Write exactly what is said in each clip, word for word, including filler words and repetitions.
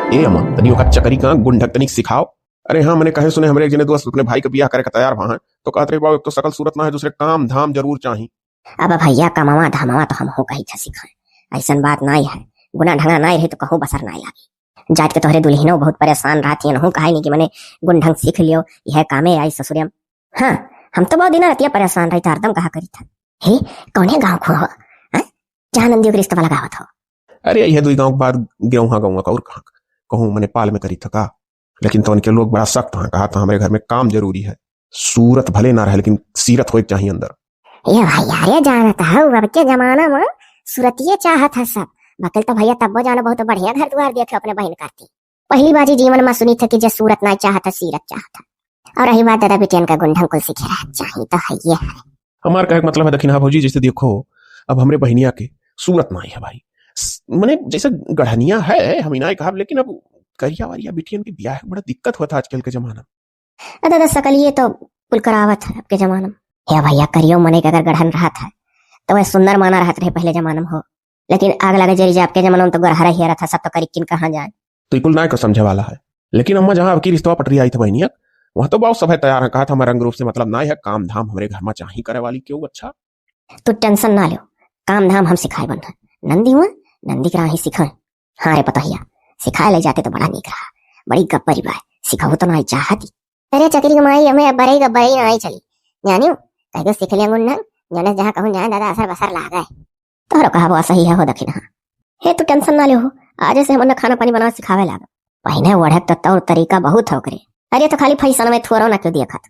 ए अम्मा, तनी ओका चकरी का गुंढक तनिक सिखाओ। अरे हाँ, मने कहे सुने हमरे एक जने दोस्त अपने भाई के बियाह करे के तैयार भा हैं, तो कहत रहे, "बाबू, एक तो सकल सूरत ना है, दूसरे काम धाम जरूर चाही।" अब भैया, कमवा धमवा तो हमहू कही थे सिखाए, ऐसन बात नाई है। गुना ढंगा नाई रही तो कहूँ बसर नाई लागी। जात के तोहरे दुल्हिनो बहुत परेशान रहत ही, नहू कहाई नहीं कि मने गुन ढंग सीख लियो, यह कामे आई ससुरियम। हाँ, हम तो बहुत दिन रतिया परेशान रही था, हरदम कहा करी था, "हे, कौने गाँव खो हो, हैं? जहाँ नंदियों के रिश्तवा लगावत हो?" अरे, यह दुई गाँव के बाद गेहूँ गाँव का और कहाँ कहूँ मने पाल में करी था का। लेकिन तो उनके लोग बड़ा सख्त हैं, कहा था, "हमरे घर में काम जरूरी है, सूरत भले ना रहे, लेकिन सीरत होए के चाहिए अंदर।" ए भैया, अरे जानत हऊ, अब के जमाना में सूरतिये चाहत है सब। बकिल तो भैया तब्बो जानो बहुत बढ़िया घर दुआर देखे अपने बहिन करती। पहली बाजी जीवन में सुनी थे कि जे सूरत ना चाहत है, सीरत चाहत है। और रही बात दादा बिटियन का गुंढन कुल सीखे रह चाहिए तो है ये है। हमार कहे के मतलब है, देखिन, हाँ भौजी, जैसे देखो, अब हमरे बहिनिया के सूरत ना है भाई, स-, मने जैसे गढ़निया है, हम ही ना कहब, लेकिन अब करिया वारिया बिटियन के बियाह बड़ा दिक्कत होता आजकल के जमाना में। अरे दादा, सकलिए तो कुल करावत है अब के जमाना में। हे भैया, करियो मने के अगर गढ़न रहत है, तो वह सुंदर माना रहत रहे पहले जमाना में हो, लेकिन आग लगे जरी जाए, अब के जमाना में तो गोरहरा हिया रहत है, सब तो करी किन कहाँ जाए। तो ई कुल नाय को समझे वाला है, लेकिन अम्मा जहाँ अब की रिश्तवा पटरी आई था बहनिया, वहाँ तो बाबू सब है तैयार है, कहा था, "हमारे रंग रूप से मतलब नाय है, काम धाम हमरे घर में चाही करे वाली केहू।" अच्छा, तू tension ना लियो, काम धाम हम सिखाए बन है। नंदी हुआ, नंदी के राही सिखाए। हाँ रे पतोहिया, सिखाए ले जाते तो बड़ा नीक रहा। बड़ी गब्बरी बाय, सिखाऊ तो नाई चाहती। अरे चकरी के माई, हमें गब्बरई गब्बरई नाई चली। जानियो, कह दो सीख लिया गुन ढंग, जाने जहाँ कहूँ जाए दादा असर बसर लागे। तोहरो कहबो सही है हो दखिनहा। हे तू tension ना ले हो, आज से हम उन्हें खाना पानी बनावे सिखावे लाग। पहिने ओढ़े के तो तौर तरीका बहुत हो करे। अरे तो खाली फैशन में थोरो ना क्यों देखत।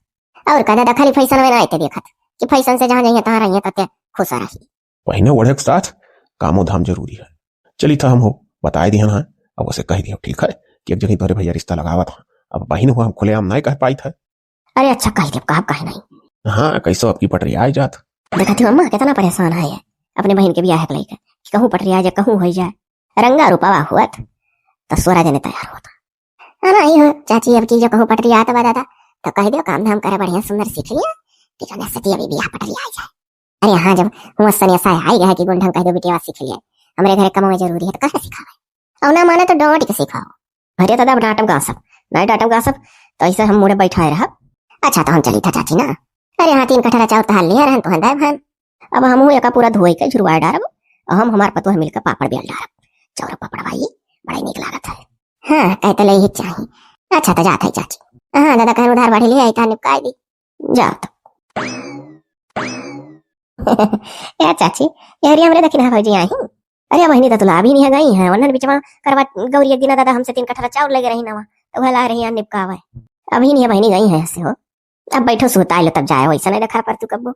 और का दादा खाली फैशन में ना आते देखत कि फैशन से जहाँ जाइए तहाँ रहिए तते खुश रही। पहिने ओढ़े के साथ कामो धाम जरूरी है। चली था हम हो, बताए दिहन है, अब उसे कह दियो ठीक है कि एक जगह तोरे भैया रिश्ता लगावत हैं। अब बहिन हो हम खुलेआम नाय कह पाई था। अरे अच्छा कह देब, कहब काहे नहीं। हाँ, कैसो अब की पटरी आए जात। देखत हो अम्मा कितना परेशान है ये अपने बहिन के बियाह के लेके कि कहूँ पटरी आ जाए, कहूँ हो जाए। रंगा रूपावा हुअत तो सोरा जने तैयार होता। हाँ, नहीं हो चाची, अब की जो कहूँ पटरी आत बा दादा, तो कह दियो काम धाम करे बढ़िया सुंदर सीख लिया कि जो नसती अभी बियाह पटरी आ जाए। अरे हाँ, जब हुआ सनेसा आई रहे कि गुन ढंग कह दो बिटिया सीख लिया, हमरे घरे कमवे जरूरी है तो कहे सिखावे। और ना माने तो डांट के सिखाओ। अरे दादा, अब डांटब गासब, नहीं डांटब गासब, तो ऐसे हम मुड़े बैठाए रहब। अच्छा, तो हम चली था चाची ना। अरे हाँ, तीन कठरा चाउर तहार लिया रहन, तुहन दाय भान। अब हम एका पूरा धोई के झुरवाए डारब, और हम हमार पतोह मिलके पापड़ बेल डारब। चाउर पापड़ भाई, बड़ा नीक लागत है। हाँ, कहे तो ले ही चाही। अच्छा, तो जात है चाची। हाँ दादा, कहन उधार बाढ़ी ले आई, तहार निपकाई दी। जाओ तो। ए चाची, यहरी हमरे दखिनहा भौजी आई। अरे बहिनी, तो तुला अभी नहीं गई है, उन्हन बिचवा करवा गौरी एक दिन दादा हमसे तीन कठरा चाउर लेके रही नवा, तो वह ला रही है निपकावे। अभी नहीं बहिनी गई है ऐसे हो। अब बैठो सुताई लो तब जाए, वैसा नहीं देखा पर तू कब्बो।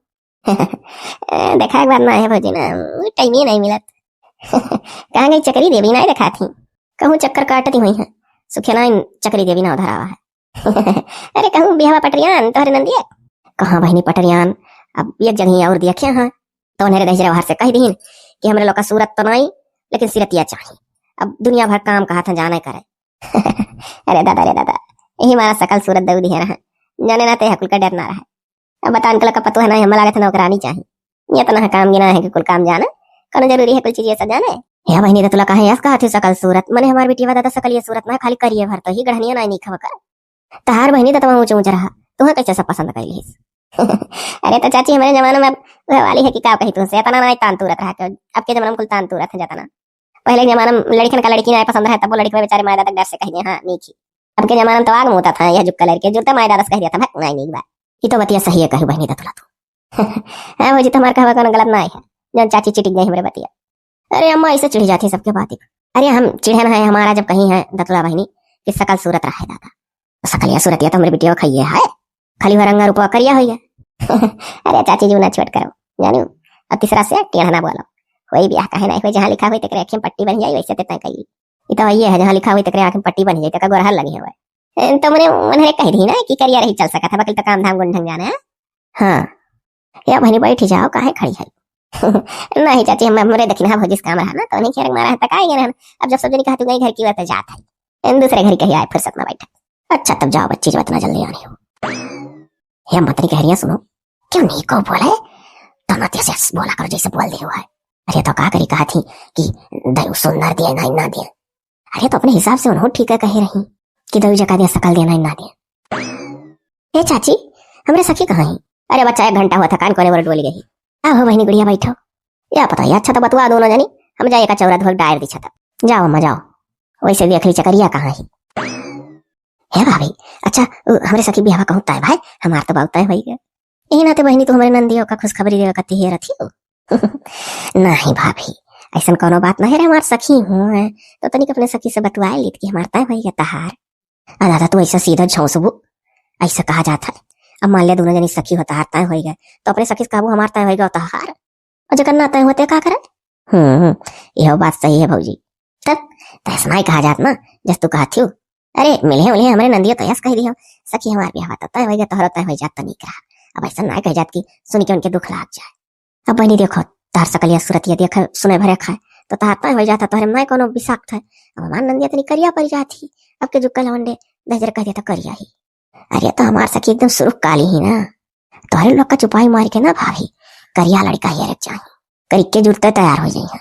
ए, देखा एक बार ना है भौजी ना, टाइम ही नहीं मिलत। कहाँ गई चकरी देवी, नहीं देखा थी। कहूँ चक्कर काटती हुई है, सुखे ना चकरी देवी ना उधर आवा है। अरे कहूँ बिहवा पटरियान तोहरे नंदिया। कहाँ बहिनी पटरियान, अब एक जगह और देखे हैं, तो उन्हें दहिजरे बाहर से कह दीन कि हमरे लोग का सूरत तो नहीं, लेकिन सिरतिया चाही। अब दुनिया भर काम कहा था जाने करे। अरे दादा रे दादा, यही मारा सकल सूरत दऊ दिहे रहा, जाने ना ते हकुल का डर ना रहा। अब बता, इनका लगा पतोह ना है, हमें लागत है नौकरानी चाही। ये तो ना काम गिना है कि कुल काम जाने, कौनो जरूरी है कुल चीज ये सब जाने। हे बहिनी, तो तुला कहे यस कहा थी सकल सूरत, मने हमार बेटी बता सकल ये सूरत ना, खाली करिए भर तो ही गढ़निया ना नहीं खबकर। तहार बहिनी तो तमा ऊंचे ऊंचे रहा, तुहे कैसे सब पसंद कर लीस? अरे तो चाची, हमारे जमाना में अब वह वाली है कि का कही तुमसे, इतना ना तान तुरत रहा, अब के जमाना में कुल तान तुरत है जाता ना। पहले के जमाना में लड़कन का लड़की ना पसंद रहे, तब वो लड़की में बेचारे माय दादा डर से कह दिए, "हाँ, नीक ही।" अब के जमाना में तो आग मुता था, यह जुग का लड़के जुरते माय दादा से कह दिया था, "भक, नहीं, नीक बा।" ये तो बतिया सही है, कही बहिनी दतुला तू। हाँ भौजी, तुम्हार कहवा कोनो गलत ना है, जौन चाची चिटिक गई हमरे बतिया। अरे अम्मा, ऐसे चिढ़ जाती सबके बात। अरे हम चिढ़े ना है, हमारा जब कहीं है दतुला बहिनी कि सकल सूरत रहे दादा, सकलिया सूरतिया तो हमरे बिटिया खाइए है, खाली वह रंगा रूपवा करिया होइए। अरे चाची जी, ना छोट करो, जानियो, अब तीसरा से टेढ़ ना बोलो। होई बियाह काहे ना होई, जहाँ लिखा होई तेकरे आँखें पट्टी बन जाई, वैसे ते तय कई। ई तो ये है, जहाँ लिखा होई तेकरे आँखें पट्टी बन जाई, तेका गोरहर लगी है। ए, तो मने उन्हें कह दी ना कि करिया रही चल सकत है, बकिल तो काम धाम गुन ढंग जाने है। हाँ, या बहनी बैठ जाओ, काहे खड़ी है? नहीं चाची, हम हमरे दखिनहा भौजी से काम रहा ना, तो उन्हें खेरंग मारा है, तकाए गए रहन। अब जब सब जनी कहा तू गई घर की बात जात है, इन दूसरे घर कहीं आए फुर्सत में बैठे। अच्छा, तब जाओ बच्ची, जब इतना जल्दी आनी हो। हे मंत्री कह रही है, सुनो, क्यों नहीं को बोले? तो ना तेज से बोला करो जैसे बोल दे हुआ है। अरे तो का करी, कहा थी कि दयु सुंदर दिए, नहीं ना दिए। अरे तो अपने हिसाब से उन्हों ठीक है कहे रही कि दो जगह दे सकल देना ही ना दे। ए चाची, हमरे सखी कहाँ है? अरे बच्चा, एक घंटा हुआ था, कान कोने बोले डोली गई। आओ हो बहनी गुड़िया बैठो। या पता है, अच्छा तो बतुआ दोनों जनी, हम जाए का चौरा धोक डायर दिछा था। जाओ अम्मा जाओ, वैसे देख ली चकरिया कहाँ है। हे भाभी, अच्छा उ, हमरे सखी बियाह कहूँ तय भाई, हमार तो बहुत तय होई गए। यही नाते बहनी तू हमरे नंदियो का खुशखबरी देवे कत्ती हेरत ही हो। नहीं भाभी, ऐसन कोनो बात नहीं रे, हमार सखी हुए, तो तनिक अपने सखी से बतुआ लीत कि हमार तय होई गए तहार। आ दादा, तू ऐसा सीधा झौंसबू, ऐसा कहा जात है। अब मान लिया दोनों जनी सखी हो तहार तय होई गए, तो अपने सखी से कहबू हमार तय होई गए तहार। और जकर ना तय होते का करे? हम्म, यह बात सही है भौजी। तब तैसना ही कहा जात ना, जस तू कहा थियो। अरे मिले उले हमरे नंदियो तो यस कह दियो, सखी हमार बियाह तो तय होई गए, तोहरो तय होई जात तो नीक रहा। अब ऐसा ना कह जात कि सुन के उनके दुख लाग जाए। अब बहनी देखो, तार सकलिया सूरतिया देखे सुने भरे खाए, तो तार तय होई जाता, तोहरे में कोनो विषाक्त है। अब हमार नंदिया तनी करिया पड़ जात ही, अब के जुग का लवंडे दहजर कह देता करिया ही। अरे तो हमार सखी एकदम सुरुख काली ही ना, तोहरे लोग का चुपाई मार के ना भाभी, करिया लड़का हेरे चाही, करी के जुड़ते तैयार हो जाई है।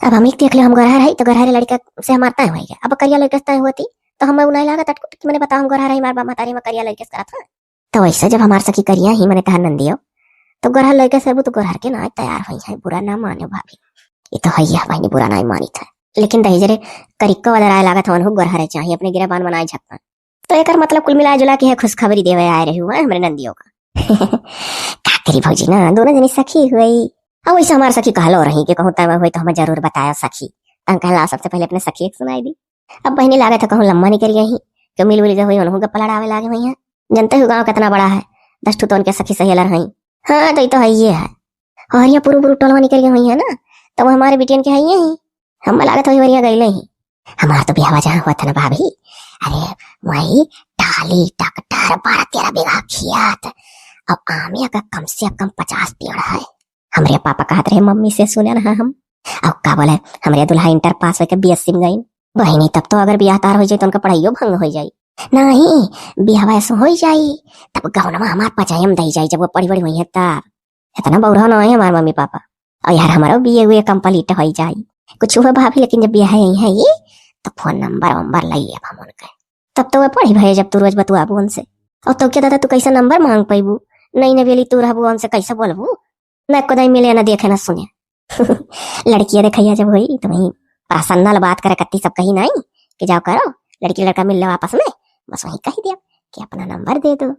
अब हम ही देख ले, हम गोरहर है तो गोरहरे लड़का से हमार तय होई गए, अब करिया लड़का से तय होती तो हम नहीं लागत अटकुट कि मैंने बताओ हम गोरहर है, हमार बाप मतारी में करिया लड़का से करत है। तो वैसे जब हमार सखी करिया ही मने तहार नंदियो, तो गोरहर लड़का से अबू तो गोरहर के ना तैयार होई है, बुरा ना माने भाभी। ये तो है ही बहनी, बुरा ना मानी था, लेकिन दहेजरे करिक्को वाला राय लागत हवन हो, गोरहरे चाही, अपने गिरा बान बनाए झक्का। तो एकर मतलब कुल मिला जुला के है खुशखबरी देवे आए रही हुआ हमरे नंदियो का। का करी भौजी ना, दोनों जनी सखी हुई। अब वैसे हमार सखी कहलो रही कि कहूँ तय हुई तो हमें जरूर बताया सखी। तंग कहला सबसे पहले अपने सखी एक सुनाई दी। अब बहनी लागत है कहूँ लम्बा निकल गई, क्यों मिल मिल गए हुई, उन्हों गप्पा लड़ावे लागे हुई है। जनते हो गाँव कितना बड़ा है, दस ठू तो उनके सखी सहेलर हैं। हाँ तो ये तो है ये है। और यहाँ पूर्व पूर्व टोलवा निकल गए हुई है ना, तो वो हमारे बिटियन के है ये ही। हम लागत हुई वरिया गईले ही। हमार तो बियाह जहाँ हुआ था ना भाभी, अरे वही टाली ट्रैक्टर, बारह तेरह बीघा खेत, अब आमिया का कम से कम पचास पेड़ है। हमरे पापा कहत रहे मम्मी से सुने ना हम, अब का बोले, हमरे दुल्हा इंटर पास होके बीएससी में गई। बहिनी तब तो अगर बियाह तार हो जाए तो उनका पढ़ाइयो भंग हो जाए। नहीं, बियाह ऐसे हो जाए, तब गौनमा हमार पचाए में दई जाए, जब वो पढ़ी बड़ी हुई है तब। इतना बौरा ना है हमार मम्मी पापा। और यार हमारा बीए हुए कंप्लीट हो जाए, कुछ हुआ भाभी, लेकिन जब बियाह यही है ये, तो फोन नंबर वंबर ले लेब हम उनके। तब तो वह पढ़ी भये जब तू रोज बतुआबू उनसे। और तो क्या दादा, तू कैसे नंबर मांग पैबू? नई नवेली तू रहबू, उनसे कैसे बोलबू? न कोदाई मिले, न देखे, न सुने। लड़कियां देखैया जब होई तो वही प्रसन्नल बात करे कत्ती सब कही नहीं कि जाओ करो, लड़की लड़का मिल लो आपस में, बस वही कही दिया कि अपना नंबर दे दो।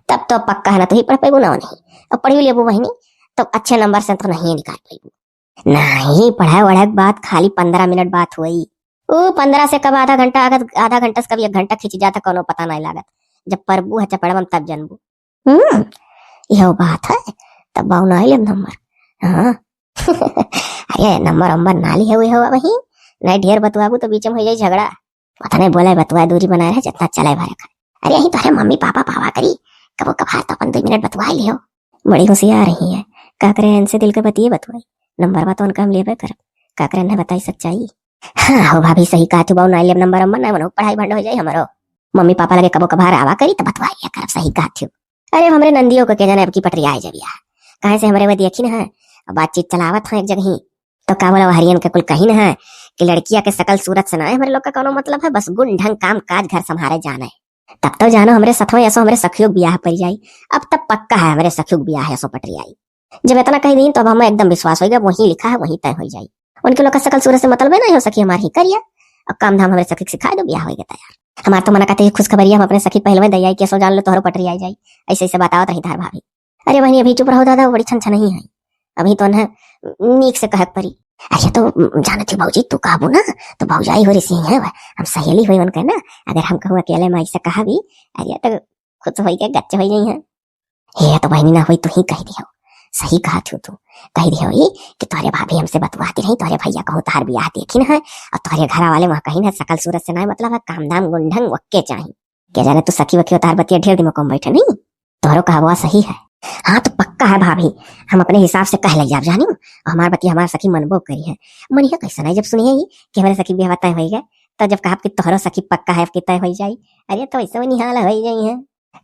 तब तो पक्का है ना, तू ही पढ़ पैबू ना नहीं, और पढ़ी लेबू बहिनी, तो अच्छे नंबर से तो नहीं निकाल पैबू। नहीं, पढ़ाई वढ़ाई के बात खाली पन्द्रह मिनट बात हुई। ओ पन्द्रह से कब आधा घंटा, आधा, आधा घंटा से कभी एक घंटा खींच जाता, कोनो पता नहीं लागत। जब परबू है चपड़वा में तब जनबू। हम्म, यह बात है, तब बाऊ ना लेब नंबर। हाँ। अरे नंबर वंबर ना ली है हुई हो वही, नहीं ढेर बतुआबू तो बीच में हो जाई झगड़ा। उतने बोले बतुआ दूरी बनाए रहे, जितना चले भरे खाए। अरे यही तोहरे मम्मी पापा पावा करी, कबो कभार तो अपन दो मिनट बतुआ लियो। बड़ी होशियार रही है, का करे इनसे दिल के बतिये बतुआई, नंबर बा तो उनका हम लेबे करब, का करे इन्हें बताई सच्चाई। हाँ हो भाभी, सही कहा तू बाऊ, ना लेब नंबर वंबर, ना मनो पढ़ाई भंड हो जाई हमरो। मम्मी पापा लगे कबो कभार आवा करी तो बतुआ लिया करब, सही कहा तू। अरे अब हमरे नंदियों को के जाने अब की पटरी आए जब यार, कहे से हमरे वो देखी ना है, अब बातचीत चलावत हैं एक जगह ही, तो का बोला हरियन के कुल कही ना है कि लड़किया के सकल सूरत से ना है हमरे लोग का कोनो मतलब है, बस गुण ढंग काम काज घर संभारे जाने। तब तो जानो हमरे सथवा ऐसो हमरे सखियों के बियाह पड़ जाई। अब तब पक्का है हमरे सखियों के बियाह ऐसो पटरी आई। जब इतना कह दी तो अब हमें एकदम विश्वास होइगा, वहीं लिखा है वहीं तय हो जाई। उनके लोग का सकल सूरत से मतलब है नहीं हो सखी हमार ही करिया, और काम धाम हमरे सखी के सिखाए दो, बियाह होइगा तैयार। हमार तो मना कहते ही खुशखबरिया हम अपने सखी पहले में दयाई के सो जान लो तोहरो पटरी आई जाई। ऐसे ऐसे बतावत रही तार भाभी। अरे बहनी अभी चुप रहो दादा, बड़ी छन छन ही है। अभी तो उन्हें नीक से कहक परी। अरे तो जानत ही भौजी, तू कहबू ना तो भौजाई हो रही है, हम सहेली हुई उनके ना। अगर हम कहूँ अकेले में ऐसे कहा भी, अरे तो खुश होई के गच्चे हो जाई है। हे तो बहनी ना हुई, तू ही कह दियो, सही कहा थू तू, कह दियो ई कि तोहरे भाभी हमसे बतुआती रही, तोहरे भैया कहूँ तोहर बियाह देखी ना है, और तोहरे घर वाले वहाँ कहीं ना सकल सूरत से ना, मतलब है काम धाम गुण ढंग वक्के चाही। क्या जाने तू सखी वखी उतार बतिया ढेर दिमाग में बैठे नहीं, तोहरो कहबवा सही है। हाँ तो पक्का है भाभी, हम अपने हिसाब से कह ले जाब जानी, और हमार बतिया हमार सखी मनबो करी है। मनिया कैसे नहीं जब सुनिए ही कि हमारे सखी बियाह तय हो गए, तो जब कहा कि तोहरो सखी पक्का है कि तय हो जाई, अरे तो ऐसे में निहाल हो जाई है।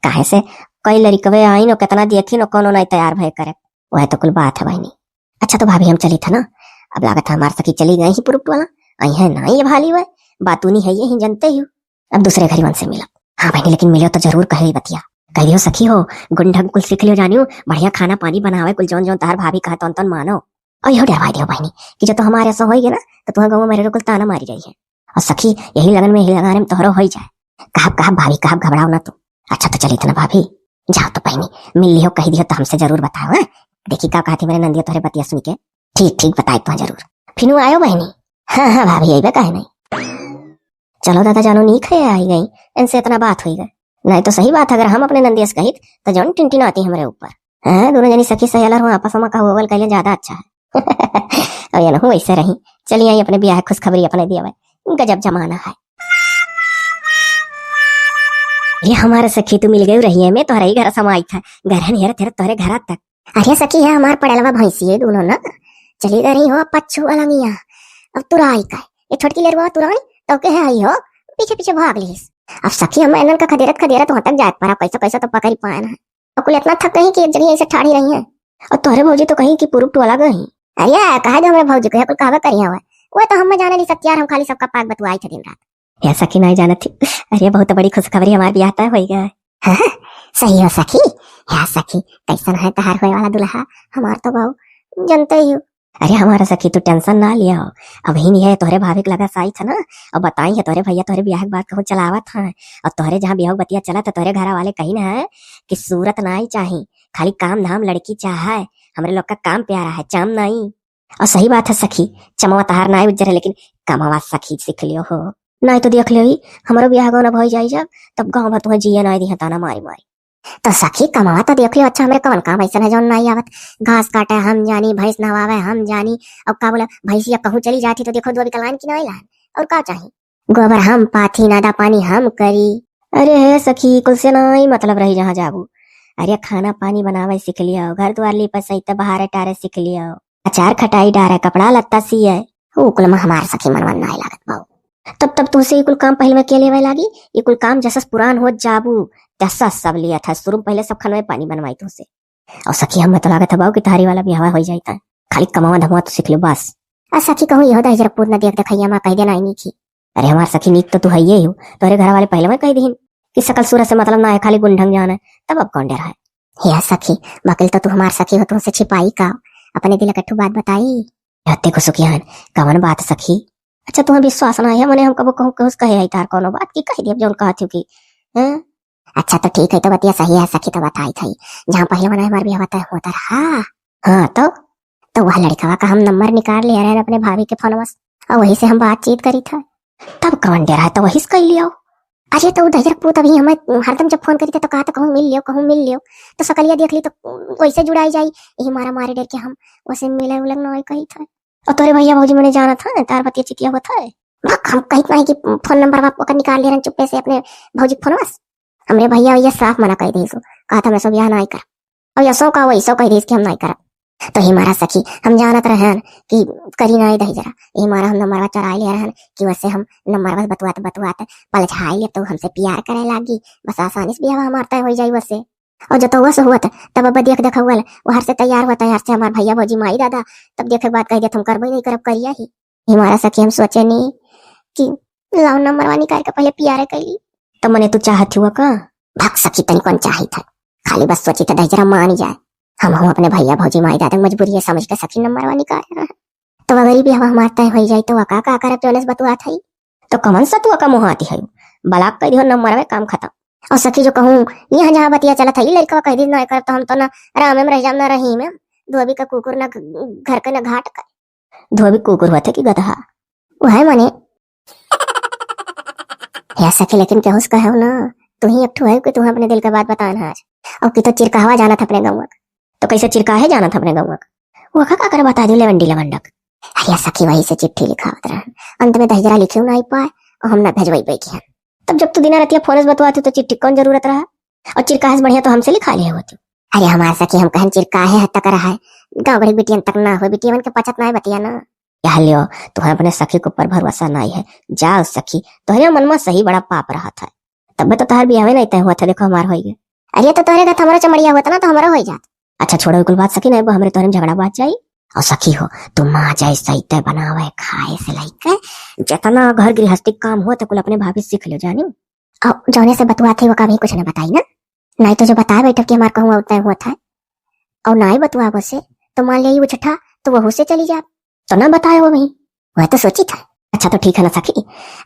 काहे से कई लड़कवे आइन और कितना देखी न कोनो नहीं तैयार भय करे। वह तो कुल बात है बहनी। अच्छा तो भाभी हम चली था ना, अब लागत है हमार सखी चली गई ही पुरुप वाला, आई है ना ये भाली वह। बातूनी है यही, जनते ही हो। अब दूसरे घरी उनसे मिलब। हाँ बहिनी, लेकिन मिलो तो जरूर कहे बतिया। कह दियो सखी हो, गुण ढंग कुल सीख लियो जानियो, बढ़िया खाना पानी बनावे कुल, जौन जौन तहार भाभी कहे तौन तौन मानो। और यहो डरवाई दियो बहिनी कि जो तो हमारे ऐसा होई गया ना, तो तुम्हारे गाँव में मेरे कुल ताना मारी रही है। और सखी, यही लगन में, यही लगाने में तोहरो होई जाए। कहब, कहब भाभी, कहब, घबराओ ना तू। अच्छा तो चली तना भाभी, जाओ तो बहिनी, मिल लियो, कह दियो तो हमसे जरूर बताओ, हाँ? देखी का कहती मेरे नंदिया तोहरे बतिया सुन के। ठीक, ठीक, बताए तो जरूर। फिनू आयो बहिनी। हाँ, हाँ भाभी, अइबे काहे नहीं। चलो दादा जानो, नीक है आई गई, इनसे इतना बात होई गए। नहीं तो सही बात है, अगर हम अपने नंदिया से कहित तो जौन टिनटिनाती हमरे ऊपर। हाँ, दोनों जनी सखी सहेलर हो, आपस में कहवल कैले ज्यादा अच्छा है। अब ये ना हो वैसे रही। चलिए आई अपने ब्याह खुशखबरी अपने दिया भाई, गजब जमाना है। ये हमारे सखी तू मिल गई रही है, मैं तोहरे ही घर समाई था, घर है नियर तेरे तोहरे घर तक। अरे सखी है हमार पड़ेलवा भैंसी है दोनों ना, चली गई रही हो पच्छू अलंगिया। अब तुराई का ये छोटकी लेरुआ तुराई तो के है आई हो, पीछे पीछे भाग लीस। अब सखी हम इनन का खदेरत खदेरत वहां तक जात पर कैसे कैसे तो पकड़ी पाए ना। और कुल इतना थक गई कि एक जनी ऐसे ठाड़ी रही है। और तोहरे भौजी तो कहीं कि पूरब टोला गई। अरे कहा जो हमरे भौजी को कुल कहबे करी हुआ, वो तो हम जाने नहीं सकती यार, हम खाली सबका पाक बतुआई थे दिन रात। या सखी नहीं जानत थी। अरे बहुत बड़ी खुशखबरी, हमार ब्याह तय होई गया है। हाँ, सही हो सखी। या सखी, कैसन है तहार होए वाला दुल्हा? हमार तो बाऊ जनते ही हो। अरे हमारा सखी तू टेंशन ना लिया हो। अभी नहीं है तोहरे भाभी के लगा साई था ना, और बताई है तोहरे भैया तोहरे ब्याह के बात कहूँ चलावत है, और तोहरे जहाँ ब्याह के बतिया चला था तोहरे घर वाले कही ना है कि सूरत ना ही चाही, खाली काम धाम लड़की चाहे। हमरे लोग का काम प्यारा है, चाम नहीं। और सही बात है सखी, चमवा तहार ना उज्जर है लेकिन कमवा सखी सीख लियो हो। नहीं तो देख लियो, हमरो ब्याह गौना भई जाई जब, तब गाँव भर तुम्हें जिए ना दिहे ताना मारी मारी। तो सखी कमवा तो देख लियो, अच्छा हमरे कवन काम ऐसा है जौन नहीं आवत? घास काटे हम जानी, भैंस नहवावे हम जानी, और का बोले भैंसिया कहूँ चली जाती तो देखो दो विकलान की नहीं लान, और का चाही? गोबर हम पाथी, नादा पानी हम करी। अरे हे सखी, कुल से नहीं मतलब रही जहाँ जाबू। अरे खाना पानी बनावे सीख लियो, घर द्वार लीपे सहित बहारे टारे सीख लियो, अचार खटाई डारे, कपड़ा लत्ता सिए। ऊ कुल में हमार सखी मनवा नहीं लागत बाऊ। तब तब तुहसे ई कुल काम पहले में के लेवे लागी? ई कुल काम जसस पुरान होत जाबू, तसस सब लिया था। शुरू में पहले सब खनवे पानी बनवाई तुहसे। और सखी हमें तो लागत है बाऊ कि तहारी वाला बियाहवा हो जाई था। खाली कमावा धमावा तो सीख लो बस। आ सखी कहूँ यहो दहिजरा पूत न देख देखैया माँ कह देना आई की। अरे हमार सखी नीक तो तू है ही हो, तोहरे घर वाले पहले में कह दीन कि सकल सूरत से मतलब ना है, खाली गुण ढंग जाना है, तब अब कौन डर है? हे सखी, बकिल तो तू हमार सखी हो, तुमसे छिपाई का? अपने दिल कट्ठू बात बताई। हत्ते को सुखियान, कवन बात सखी? अच्छा तुम्हें विश्वास ना है, मने हम कबो कहूँ कहूँ कहे आई तार कोनो बात की कह दिया जौन कहत हो की, हैं? अच्छा तो ठीक है, तो बतिया सही है सखी, तो बताई था जहाँ पहले मना हमार बियाह तय होता रहा। हाँ तो, तो वह लड़कवा का हम नंबर निकाल लिया रहे अपने भाभी के फोनवा से, और वही से हम बातचीत करी था। तब कवन डर है, तो वही से कह लियो। अरे तो उ दहिजर पूत अभी हमें हरदम जब फोन करी थे तो कहा तो कहूँ मिल लियो, कहूँ मिल लियो, तो सकलिया देख ली तो वैसे जुड़ाई जाई, यही मारा मारे डर के हम वैसे मिले उलग ना कही था। और तोरे भैया भौजी मने जानत है तार बतिया चितिया होत है। बक, हम कहित नहीं कि फोन नंबर बाप ओकर निकाल ले रहन चुप्पे से अपने भौजी के फोनवा से। हमरे भैया भैया साफ मना कर दी सो, कहा था मैं सब यहाँ ना आई कर। और यसो का वैसो कह दी कि हम नहीं करब। तो ही मारा सखी हम जानत रहन कि करी ना दहिजरा, यही मारा हम नंबरवा चुराई ले रहन कि वैसे हम नंबरवा बतुआत बतुआत पलझाई ले तो हमसे प्यार करे लागी, बस आसानी से बियाह हमार तय हो जाई वैसे। और जतौआ से हुआ था, तब अब देख देख हुआ, वो हर से तैयार हुआ, तैयार से हमार भैया भौजी माई दादा, तब देखे के बाद कह दिया हम करबे नहीं करब, करिया ही। हमारा सखी हम सोचे नहीं कि लाओ नंबरवा निकाल के पहले प्यारे कैली। तो मने तू चाहत हुआ का? भक सखी तनी कौन चाही था, खाली बस सोची था दहिजरा मान जाए। हम हम अपने भैया भौजी माई दादा के मजबूरी है समझ के सखी नंबरवा निकाले रहे। तो अगर ये बियाह हमार तय हो जाई तो वका का करब जौने से बतुआत है? तो कमन सतुआ का मुहाती है, ब्लॉक कर दियो नंबर में काम खत्म। और सखी जो कहूँ यहाँ जहाँ बतिया चलत है, ई लड़का कह दी ना करब तो हम तो ना राम में रह जाम ना रहीम में, धोबी का कुकुर ना घर के ना घाट का। धोबी कुकुर होते कि गदहा? वो है मने। हे सखी लेकिन केहू से कहो ना, तू ही एक ठो है कि तू अपने दिल का बात बतान आज। और कि तो चिरकाहवा जानत अपने गाँव का। तो कैसे चिरकाहे जानत अपने गाँव का? वो का, का करे बता दे लेवंडी लवंडक। अरे सखी वही से चिट्ठी लिखावत रहन, अंत में दहिजरा लिखे ना आई पाए और हम ना भेजवाई पाई किहन। तब जब तू दिना रतिया फोन से बतवाती तो चिट्ठी कौन जरूरत रहा? और चिरकाहे से बढ़िया तो हमसे लिखा लिए होती। अरे हमार सखी हम कहन चिरकाहे हद तक रहा है, गाँव बड़ी बिटियन तक ना हो, बिटियन के पचत ना है बतिया ना। यह लियो, तुम्हें अपने सखी के ऊपर भरोसा नहीं है। जाओ सखी, तोहरे मन में सही बड़ा पाप रहत है, तब तो तोहर बियाहे नहीं तय हुआ था, देखो हमार होई गए। अरे तो तोहरे घर हमारा चमड़िया हुआ था ना तो हमारा हो जात। अच्छा छोड़ो कुल बात सखी, नहीं वो हमरे तोहरे में झगड़ा बात जाई। और सखी हो, तू माँ जैसे ही ते बनावे खाए से लइके जितना घर गृहस्थी काम होत है, कुल अपने भाभी सीख लो जानी। और जौने से बतुआ थे वो कभी कुछ न बताई ना, नहीं तो जो बताए बैठब कि हमार कहूँ उतना हुआ था, और ना ही बतुआ से तो मान ले उछठा तो वहू से चली जा, तो ना बताए वो भाई। वह तो सोची था। अच्छा तो ठीक है ना सखी,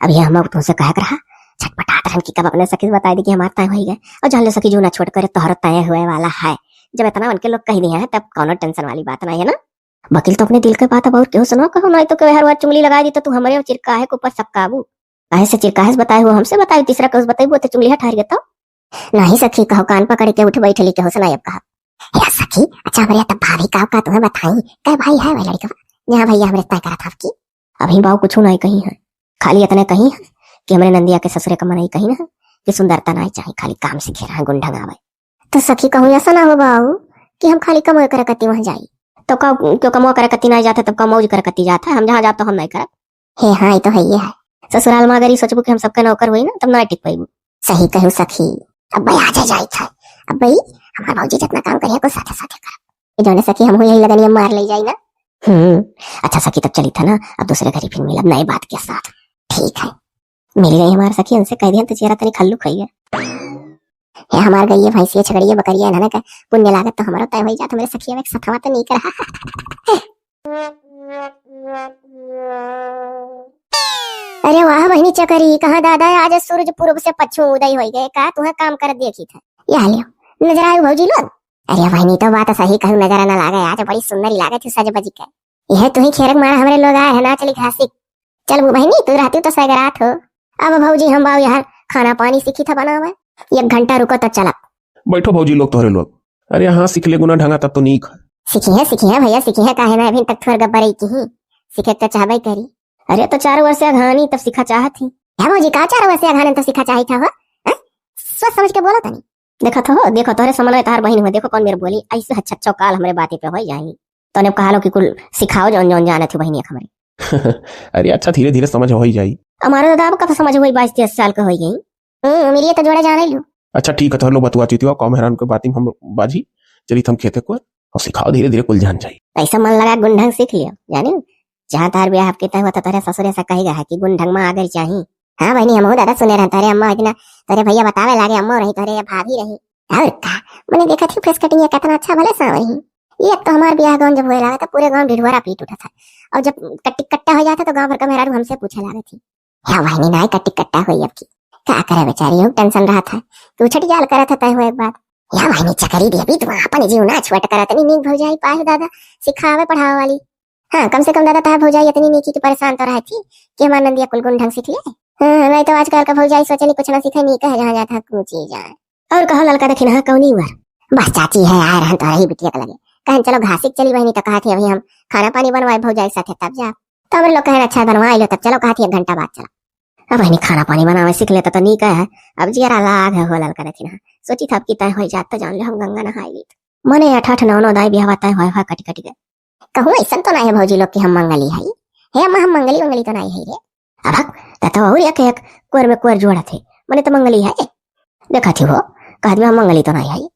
अब ये हम तुमसे कह कर रहा, छटपटात रहन कि कब अपने सखी से बताए दे कि हमार तय हो गए। और जान ले सखी, जो ना छोट करे तोहर तय हुए वाला है। जब इतना उनके लोग कह दिए हैं तब कौनो टेंशन वाली बात ना है ना। वकील तो अपने दिल के बात अब और केहू से ना कहो, नहीं तो केहू हर बार चुंगली लगा दी तो तू हमारे चिरकाहे के ऊपर सब काबू। काहे से चिरकाहे से बताए हो, हमसे बताए, तीसरा केहू से बताई वो तो चुंगली हटार गए तो। नहीं सखी, कहो कान पकड़ के उठ बैठली, केहू से ना अब कहा। हे सखी, अच्छा हमरे तब भाभी का का तुम्हें बताई, कै भाई है वह लड़का? यहाँ भैया हमरे तय करा था आपकी। अभी बाऊ कुछ नहीं कही है, खाली इतने कही है कि हमरे नंदिया के ससुरे का मनई कही ना कि सुंदरता नहीं चाहिए, खाली काम सीखे रहा, गुण ढंग आवे। तो सखी कहूँ ऐसा ना हो बाऊ कि हम खाली कमोए करे कती वहाँ जाई। तो का, क्यों कमोए करे कती नहीं जाते, तब का मौज करे कती जाता है, हम जहाँ जाते हम नहीं करब। हे हाँ, ये तो है, ये है। ससुराल में अगर ये सोचबू कि हम सबके नौकर हुई ना, तब ना टिक पाइबू। सही कहू सखी, अब भाई आज जाई था, अब भाई हमार भौजी जितना काम करिए को साथे साथे कर। ये जौने सखी हम यही लगनिया मार ले जाई ना। हम्म, अच्छा सखी तब चली था ना, अब दूसरे घरी फिर मिलब नए बात के साथ। ठीक है, मिल गई हमार सखी, उनसे कह दिया तो चेहरा तनी खल्लू खाइए। हे हमार गइये भैंसिया छगड़िया बकरिया इन्हने का पुण्य लागत तो हमारो तय हो जात, हमरे सखिया में सथवा तो नहीं करा। अरे वाह बहिनी चकरी, कहाँ दादा आज सूरज पूरब से पच्छू उदय हो गए का, तुहा काम कर देखी था। या लियो नजर आयु भौजी लोग। अरे बहिनी तो बात सही कहू, नजर न लागे आज बड़ी सुंदर ही लागे थी सज बज के। यह तुही खेरक मारा हमरे लोग आए है ना, चली घासी। चल वो बहिनी तू रहती तो सैगरात हो। अब भौजी हम बाऊ यार खाना पानी सीखी था बनावे, एक घंटा रुको तो चला। बैठो भौजी लोग तोहरे लोग। अरे हाँ सीख ले गुना ढंगा तब तो नीक है। सीखी है सीखी है भैया सीखी है, काहे ना अभी तक थोर गब्बर ही की ही सीखे तो चाहबे करी। अरे तो चार वर्ष अघानी तब सीखा चाहत ही। है भौजी का चार वर्ष अघानी तब सीखा चाही था हो? हैं? सोच समझ के बोलो तनी। देखत हो, देखो तोहरे समन्वय तोहर बहिन हो, देखो कौन मेरे बोली, ऐसे अच्छा चौकाल हमरे बाती पे हो जाई। तो ने कहा लो कि कुल सिखाओ जौन जौन जानत हो बहिनी हमरे। अरे अच्छा धीरे धीरे समझ हो ही जाई। हमारे दादा अब कब समझ हुई, बाईस तेईस साल के हो गई। हम्म, उमिरिया तो जोड़ा जाने लू। अच्छा ठीक है, तो लो बतुआ चीतिया कम हैरान के बाती में हम बाजी, चली थम खेते को और सिखाओ धीरे धीरे कुल जान जाई। ऐसा मन लगा गुण ढंग सीख लियो, जानी जहाँ तार ब्याह आपके तय हुआ था तोरे ससुरे से कही गया है कि गुण ढंग में आगे चाही। हाँ बहिनी, हमहू दादा सुने रहन, तोरे अम्मा इतना, तोरे भैया बतावे लागे, अम्मा रही, तोरे भाभी रही। और का, मने देखा थी फेस कटिंग कितना अच्छा भले सांवरी ही। ये एक तो हमार ब्याह गाँव जब होए लागे तो पूरे गाँव ढिढुआरा पीट उठा था, और जब कट्टी कट्टा हो जाता तो गाँव भर का मेहरारू हमसे पूछे लागे थी, "या बहिनी नाय कट्टी कट्टा होई अब की।" का करे बेचारी, हो टेंशन रहा था, तू छठी जाल करा था तय हो एक बात। या बहिनी चकरी देवी, तू अपन जीव ना छोट करा, तनी नीक भौजाई पाए दादा, सिखावे पढ़ावे वाली। हाँ, कम से कम दादा तहार भौजाई इतनी नीकी की परेशान तो रहे थी कि हमार नंदिया कुल गुण ढंग सीख ले। हाँ, नहीं तो आजकल का भौजाई सोचे नहीं कुछ ना सीखे, नीक है जहाँ जाता है कुछ ही जाए। और कहो ललका दखिनहा कौनी हुआ? बस चाची है, आए रहन तो रही बिटिया के लगे, कहन चलो घासी के चली बहिनी, तो कहा थी अभी हम खाना पानी बनवाए भौजाई के साथे तब जा। तो हमरे लोग कहन अच्छा बनवा लो तब चलो, कहा थी एक घंटा बाद चला। अब बहिनी खाना पानी बनावे सीख लेता तो नीक है। अब जियरा लाग है हो ललका दखिनहा, सोची था अब की तय हो जात तो जान ले हम गंगा नहाई ली। मने अठ अठ नौ नौ दाई बियाह तय होए हुआ कट कट गए। कहूँ ऐसन तो नहीं है भौजी लोग कि हम मंगली है। हे अम्मा, हम मंगली वंगली तो नहीं है रे। अभक, त तो और एक एक कोर में कोर जोड़त है। मने तो मंगली है। देखा थी हो, कहत में हम मंगली तो नहीं है।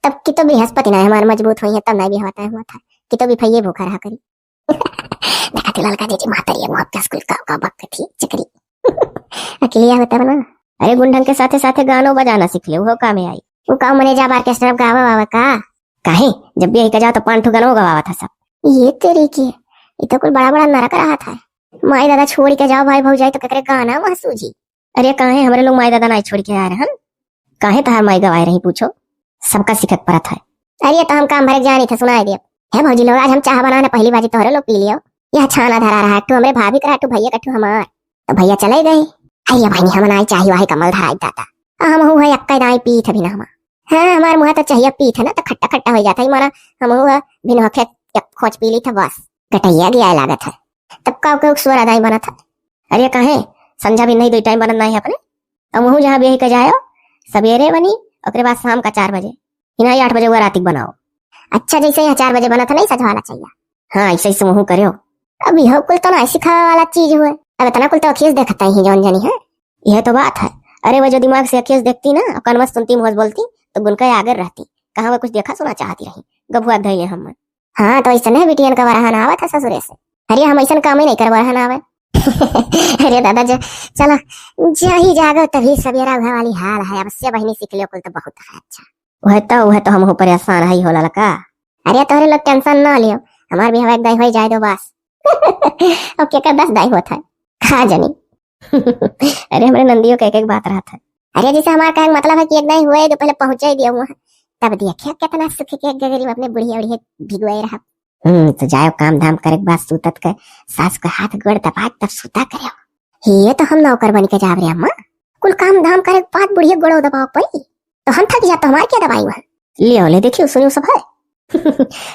तब की तो बृहस्पति नहीं हमारे मजबूत हुई है, तब नहीं भी होता है हुआ था कि तो भी फैये भूखा रहा करी। देखा थी ललका जीजी मातरी है, वहाँ क्या स्कूल का, का बक थी चकरी। अकेलिया होता बना। अरे गुण ढंग के साथे साथे गानो बजाना सीख ले, वो काम में आई। वो का मने जब ऑर्केस्ट्रा में गावा वावा का? काहे? जब भी यही का जाओ तो पाँच ठो गानो गवावा था सब। ये तेरी की, ये तो कुल बड़ा बड़ा नरक रहा था। माई दादा छोड़ के जाओ भाई भौजाई तो केकरे गाना वहाँ सूझी। अरे काहे हमरे लोग माई दादा नहीं छोड़ के आए रहन? काहे तहार माई गवाए रही पूछो? सबका सिखत परत है। अरे तो हम काम भरे जानी थे सुनाए दियो। हे भौजी लोग आज हम चाह बनाने पहली बाजी तोहरे लोग पी लियो। यह छाना धरा रहा, एक ठो हमरे भाभी का रहा, एक ठो भैया का, एक ठो हमार। तो भैया चले गए। अरे भाई हम नाई चाही वाही कमल धराई दादा। आ हम हूँ है अक्का दाई पीत बिना हमा। हाँ हमार मुँह तो चाहिए पीत है ना तो खट्टा खट्टा हो जाता है मारा। हम हूँ है बिन होखे एक खोच पी ली था बस। गटैया गया लागत है। तब का के सोरा दाई बनत है। अरे काहे संझा भी नहीं दो टाइम बनत नहीं है अपने। अब वहू जहाँ ब्याही का जायो सवेरे बनी, ओकरे बाद शाम का चार बजे। हिना आठ बजे हुआ रातिक बनाओ। अच्छा जैसे यहाँ चार बजे बनत है नहीं सजवाला चाहिए। हाँ ऐसे ऐसे वहू करो। अब यह कुल तो ना सिखावे वाला चीज हुए। अब इतना कुल तो अखिए से देखता ही जौन जनी है। यह तो बात है। अरे वो जो दिमाग से अखिए से देखती ना और कनवा से सुनती मुँह से बोलती तो गुनका आगे रहती। कहाँ वो कुछ देखा सुना चाहती रही। गभुआ धैले हम। हाँ, तो ऐसने बिटियन का वरहन आवत है ससुरे से। अरे, हम ऐसन काम ही नहीं करब, वरहन आवे। अरे दादा, ज-, चलो, जही जागो तभी सवेरा उठे वाली हाल है। अब से बहिनी सीख लियो कुल तो बहुत है। अच्छा, वह तो, वह तो हम हो परेशान है हो ललका। अरे, तोहरे लोग टेंशन ना लियो, हमार भी हवा एक दाई हो जाए दो बस। अब क्या कर दस दाई होत है, का जानी। अरे, हमरे नंदियों के एक एक बात रहत है। अरे, जैसे हमार कहे के मतलब है कि एक दाई हुए तो पहले पहुंचे दियो वहाँ, तब देखिए कितना सुख के गगरी में अपने बुढ़िया उढ़िया भिगोए रहा। हम्म, तो जाओ काम धाम करे के बाद सूतत के सास के हाथ गोड़ दबा के तब सूता करे। ये तो हम नौकर बन के जाब रे अम्मा, कुल काम धाम करे के बाद बुढ़िया गोड़ो दबाओ पड़ी, तो हम थक जात तो हमार क्या दबाई वहाँ। लियो ले देखियो सुनियो सब है।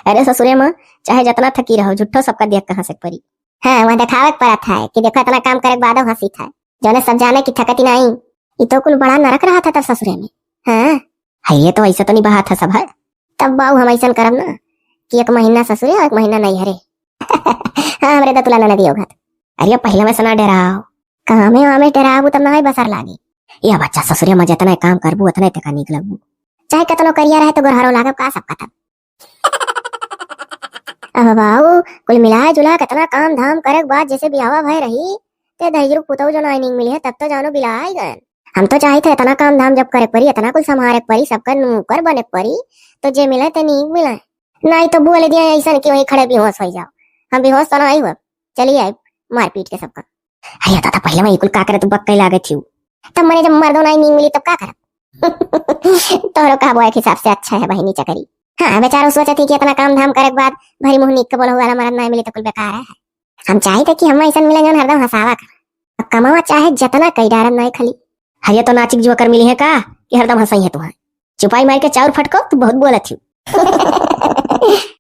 अरे ससुरे माँ, चाहे जितना थकी रहो, झूठो सबका देख कहाँ से परी। हाँ, वहाँ देखावे के पड़त है कि देखो इतना काम करे के बादो हंसी था, जौने सब जाने की थकती नहीं। ये तो कुल बड़ा नरक रहा था तब ससुरे में। हाँ, है ये तो ऐसा तो नहीं बहा था सब है। तब बाऊ हम ऐसा करब ना कि एक महीना ससुरे और एक महीना नैहरे। हाँ, हमरे दतुला ननदी होगा। अरे पहले में सना डराओ, कहाँ में वहाँ में डराबू तब ना बसर लागी। ये बच्चा ससुरे में जितना काम करबू उतना तेका नीक लगबू। चाहे कतनो करिया रहे तो गोरहरो लागब का सब खत्म। अब बाऊ, कुल मिलाए जुला कितना काम धाम करे के बाद जैसे बियाहवा भय रही, ते दहिजरू पुतऊ जो नाई नीक मिली है तब तो जानो बिलाई गए। हम तो चाहित है इतना काम धाम जब करे के परी, इतना कुल संभारे के परी, सबका नौकर बने के परी, तो जे मिले ते नीक मिले। नहीं तो बोल दिया ऐसा कि वहीं खड़े बेहोश हो जाओ। हम बेहोश तो नहीं हुआ, चलिए आए मारपीट के सबका। अरे दादा, पहले मैं कुल का करे तू बक्के लागे थी। तब मने जब मर्दो नहीं नीक मिली तब का करब? तोहरो कहबो एक हिसाब से अच्छा है बहिनी चकरी। हाँ, बेचारो सोचत ही कि इतना काम धाम करे के बाद भरी मुँह नीक के बोलो वाला मर्द नहीं मिली तो कुल बेकार है। हम चाहित है कि हम ऐसा मिले जौन हरदम हंसावा कर। अब कमावा चाहे जितना कई डारन नहीं खाली। हरिया तो नाचिक जुआ कर मिली है का कि हरदम हंसाई है तुम्हारे। चुपाई मार के चाउर फटको, तू बहुत बोलत ही।